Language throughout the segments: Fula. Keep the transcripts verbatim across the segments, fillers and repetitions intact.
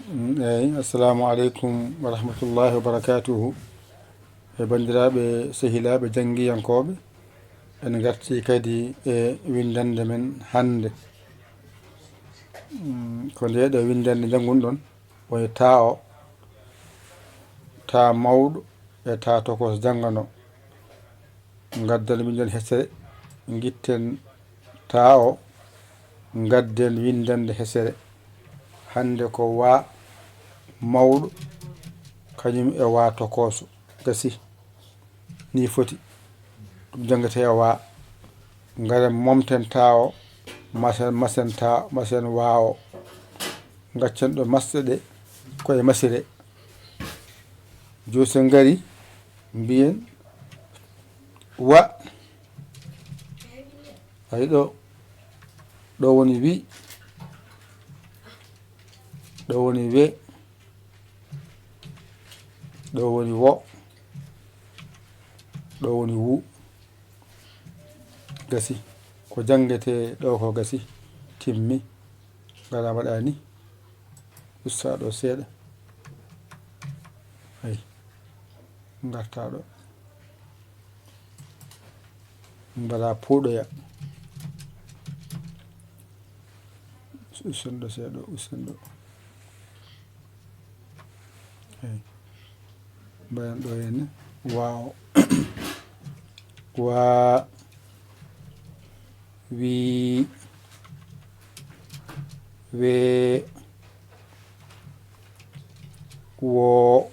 Mm, eyi, assalamu aleykum wa rahmatullahi wa barakatuhu. E banndiraaɓe, sehilaaɓe, janngiyankooɓe, en ngartii kadi e winndannde men hannde. Mm, ko ndee ɗoo winndannde njanngunɗon, woni taa o, taa mawɗo e taa tokos janngano. Ngadden winndannde hesere, ngitten taa o, ngadden winndannde hesere. Hannde ko waa mawɗo, kañum e waa tokooso. Gasi. Nii foti. Ɗum janngete e waa. Ngaren momten taa o, masen, masen taa, masen waa o. Ngaccen ɗo masɗe ɗe, ko e masire. Joose ngari, mbiyen, wa. Ayi ɗo, ɗo woni wi, ɗo woni we, ɗo woni wo, ɗo woni wu. Gasi. Ko janngete ɗo ko gasi, timmi. Ngara mbaɗa ni. Usta ɗo seeɗa. Ayi. Ngarta ɗo. Mbaɗa puuɗoya. Usen ɗo seeɗa, usen ɗo. Eyi. Mbaɗen ɗo henne. Waaw. Waa. Wii. Wee. Woo.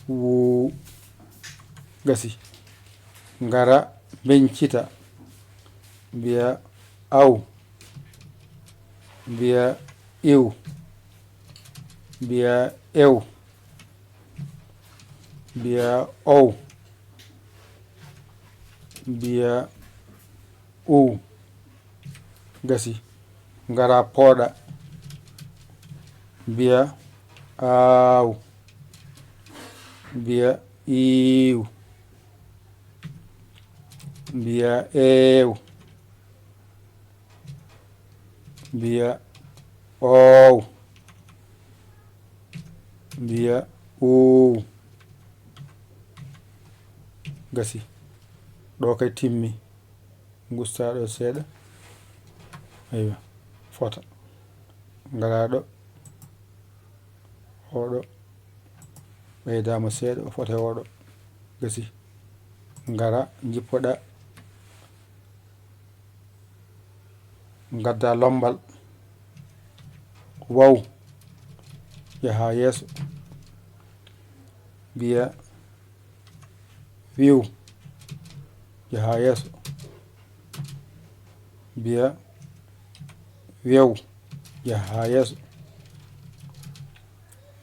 Wuu. Gasi. Ngara mbeñcita. Mbiya aw. Mbiya iw. Mbiya ew. Mbiya ow. Mbiya uw. Gasi. Ngara pooɗa. Mbiya aaw. Mbiya iiw. Mbiya eew. Mbiya oow. Mbiya oow. Gasi. Ɗo kay timmi. Ngusta ɗo seeɗa. Aywa. Fota. Ngara ɗo. Oɗo. Ɓeydaama seeɗa, o fota e oɗo. Gasi. Ngara, njippoɗa. Ngadda lombal. Waw. Yaha yeeso. Mbiya wiw. Yaha yeeso. Mbiya wew. Yaha yeeso.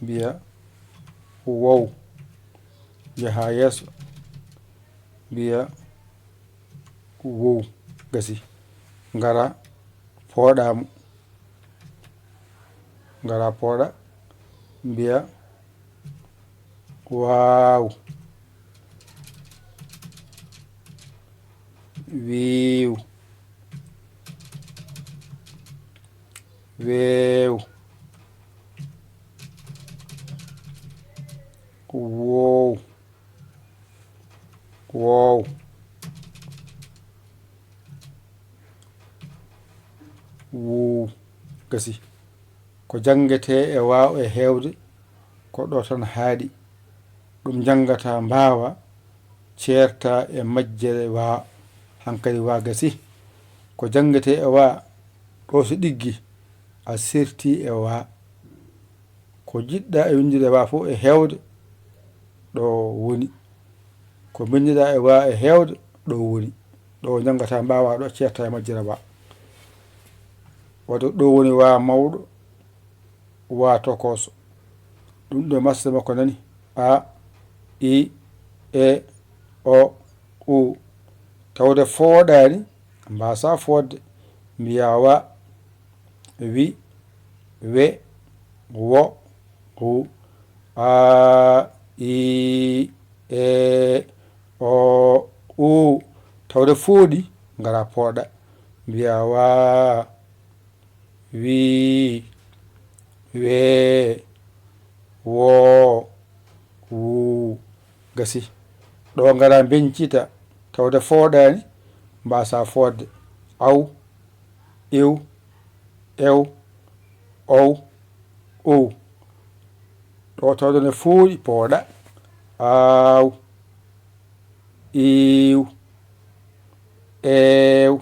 Mbiya wow. Yaha yeeso. Mbiya wow. Gasi. Ngara pooɗa mo. Ngara pooɗa. Mbiya waaw. Wiiw. Weew. Woow. Woow. Woow. Gasi. Ko janngetee e waaw e heewde, ko ɗo tan haaɗi. Ɗum njanngata mbaawa ceerta e majjere waa, hankadi waa gasi. Ko janngetee e waa, ɗo so ɗiggi, a serti e waa. Ko jiɗɗa e winndude waa fof e heewde, ɗo woni. Ko mbinndiɗaa e waa e heewde, ɗo woni. Ɗo njanngata mbaawa, ɗo ceerta e majjere waa. Waɗde ɗo woni waa mawɗo, waa tokooso. Ɗum ɗo masɗe makko nani. A, I, E, O, U. Tawde fooɗaani, mbaasa fooɗde. Mbiya wa, wi, we, wo, wu. A, I, E, O, U. Tawde fooɗi, ngara pooɗa. Mbiya wa, wii, wee, woo, wuu. Gasi. Ɗo ngara mbeñcita, tawde fooɗaani, mbasa fooɗde. Aw, iw, ew, ow, ow. Ɗo tawde ne fooɗi, pooɗa. Aaw, iiw, eew,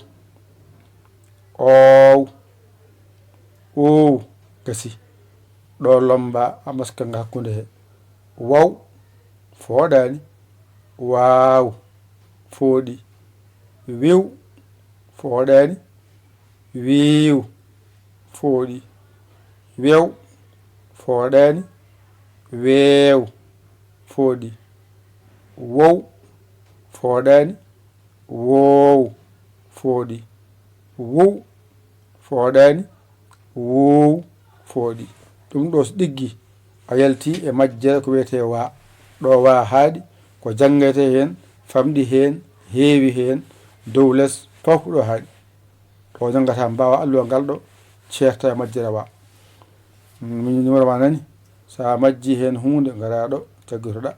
oow, oow. Gasi. Ɗo lomba a maska nga hakkunde he. Waw, fooɗaani. Waaw, fooɗi. Wiw, fooɗaani. Wiiw, fooɗi. Wew, fooɗaani. Weew, fooɗi. Wow, fooɗaani. Woow, fooɗi. Wuw, fooɗaani. Wuuw, fooɗi. Ɗum ɗo so ɗiggi, a yalti e majjere ko wiyetee waa. Ɗo waa haaɗi, ko janngete heen, famɗi heen, heewi heen, dow les, fof ko ɗo haaɗi. To janngata mbaawa alluwal ngal ɗo, ceerta e majjere waa. Min numéro ma nani, so a majji heen huunde, ngara ɗo, caggitoɗa.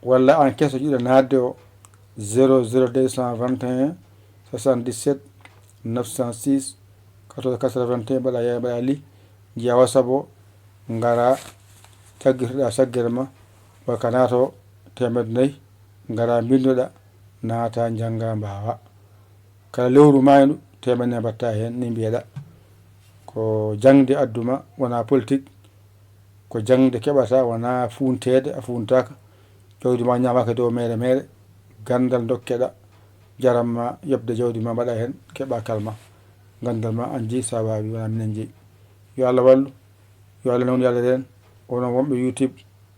Walla aan keso jiɗa naatde o, zéro zéro deux cent vingt et un soixante-dix-sept neuf cent six quatorze quatre-vingt-un, mbaɗa yaay, mbaɗa li, njiya WhatsApp o, ngara, caggitoɗa caggere ma, walla ka naato teemedde nayi, ngara mbinndoɗa, naata, njannga, mbaawa. Kala lewru maaynu, teemedde nayi mbaɗta heen, ni mbiyeɗa. Ko jaŋde adduma, wonaa politik. Ko jaŋde keɓata, wonaa fuunteede, a fuuntaaka. Jawdi ma ñaamaaka dow meere meere. Ganndal ndokkeɗa, jaram ma yoɓde jawdi ma, mbaɗa heen, keɓa kalma. Ganndal ma anji, sa waawi, wonaa minen jeyi. Yo Allah wallu, yo Allah nawnu, yo Allah reen. Onon wonɓe YouTube,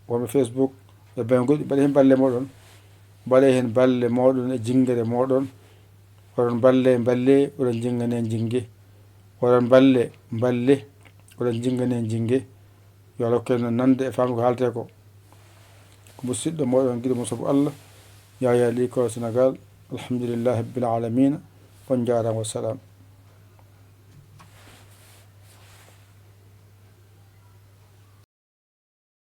wonɓe Facebook, e ɓen goɗɗi, mbaɗa heen balle mooɗon. Mbaɗa heen balle mooɗon e jinngere mooɗon. Oɗon mballe, mballe, oɗon jinngane, jinnge. Oɗon mballe, mballe, oɗon jinngane, jinnge. Yo Allah hokku en nande e faamde ko haaletee ko. Ko musiɗɗo mooɗon, giɗo mo sabu Allah, Yahya Ly, Kola Senegal. Alhamdulillahi Rabbil Alamina. On njaaraama, wassalam.